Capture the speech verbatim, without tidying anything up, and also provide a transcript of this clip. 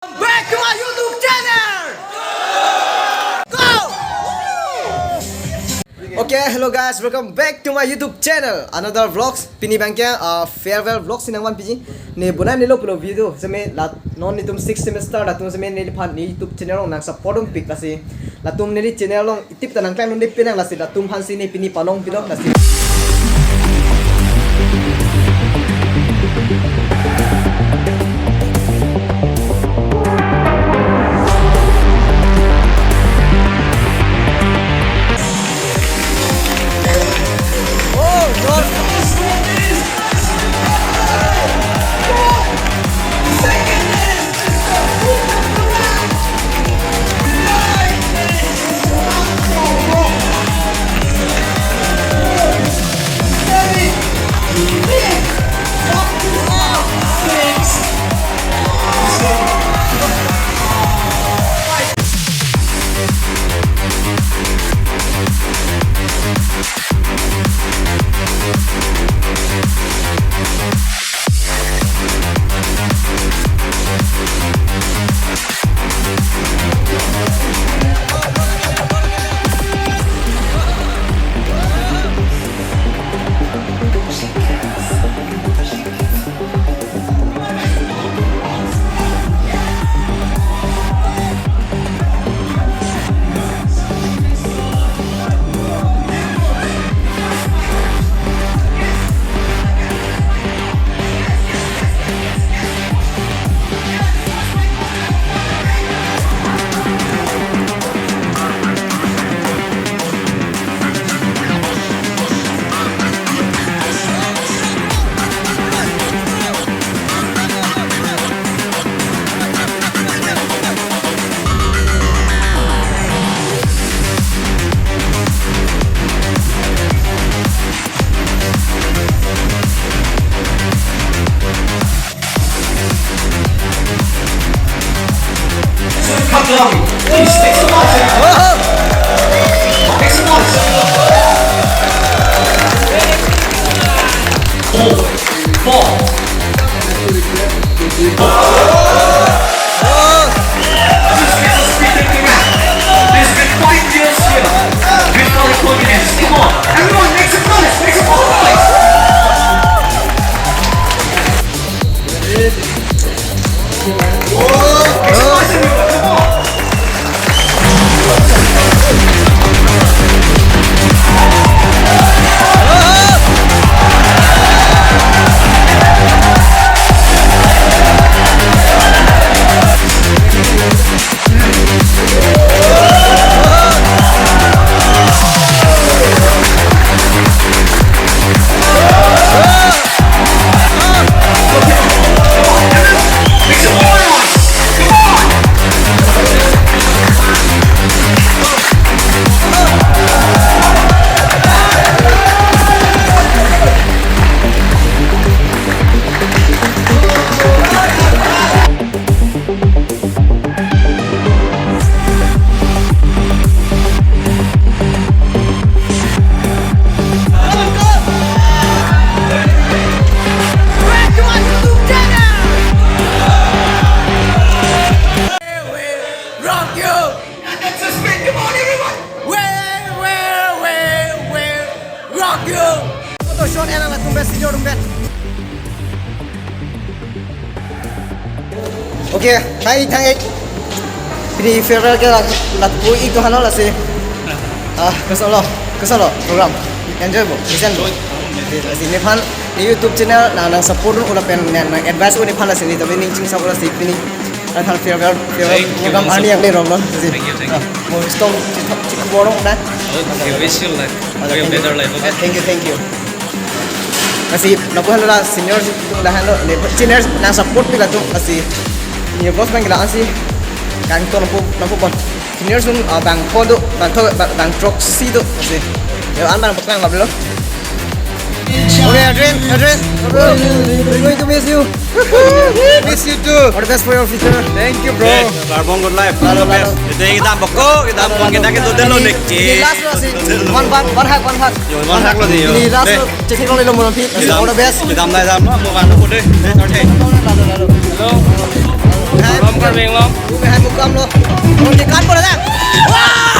Back to my YouTube channel. Go! Okay, hello guys, welcome back to my YouTube channel. Another vlogs. Pini abangke, uh, farewell vlog si nangvanpiji. Ne bonai nelo pulo video. Seme la non netum sixth semester latum seme neliphan ne YouTube channel along nang support dumpik lasi. Latum neli channel along itip ta nangklang dunde pinang lasi latum aphansi ne pini palong pilo lasi. Please, take some noise. Take some noise. Four, four. This is a speaker. There's been five years here. Before the communists. Come on, everyone, make some noise. Make some noise. Rock you! Come on, everyone! Well, well, well, well, rock you! Photo shoot, ena latum pen, senior atum pen. Okay, nai thang ek. Pini farewell ke la, la pu ik to hano lasi. Ah, kosonlo, kosonlo program. Enjoy bo, listen bo. Lasi nephan, ne YouTube channel nang, nang support un lapen nang, nang advice un nephan lasi ne tapi ning ching support lasi pini. Nang thang farewell, farewell Thank you, program thank you. Arni yang le rong lo. Lasi. Thank you, thank you. Ah, mo stong chik, chik borong na. Okay, wish you luck. Ah, for your thank you. Better life, okay? Ah, thank you, thank you. Lasi, lapu halo la senior si tung la halo, ne senior nang support pi latum lasi. Ne boss bang la ansi. Kangton lapu, lapu pon. Senior sum, ah, bang pho do, bang throk, bang, bang throksi do lasi. Yo an bang paklang laplo. Okay, Adrian, Adrian, bro, we're going to miss you. Miss you too. All the best for your future. Thank you, bro. Okay, Karbong, good life. Lalo, lalo. Ito yung kita bako, kita bako, kita kita delo nek. Ini last lo si. One hug, one hug, one hug. Yo, one hug lo di, yo. Ini last lo. Check it out, lo mo. All the best. Kita mulai sama, mau kan aku deh. Okay. Lalo, lalo. Hello. Lom Karbi Anglong. Pu me hai mukam lo. Ron di kan pura dak. Wow!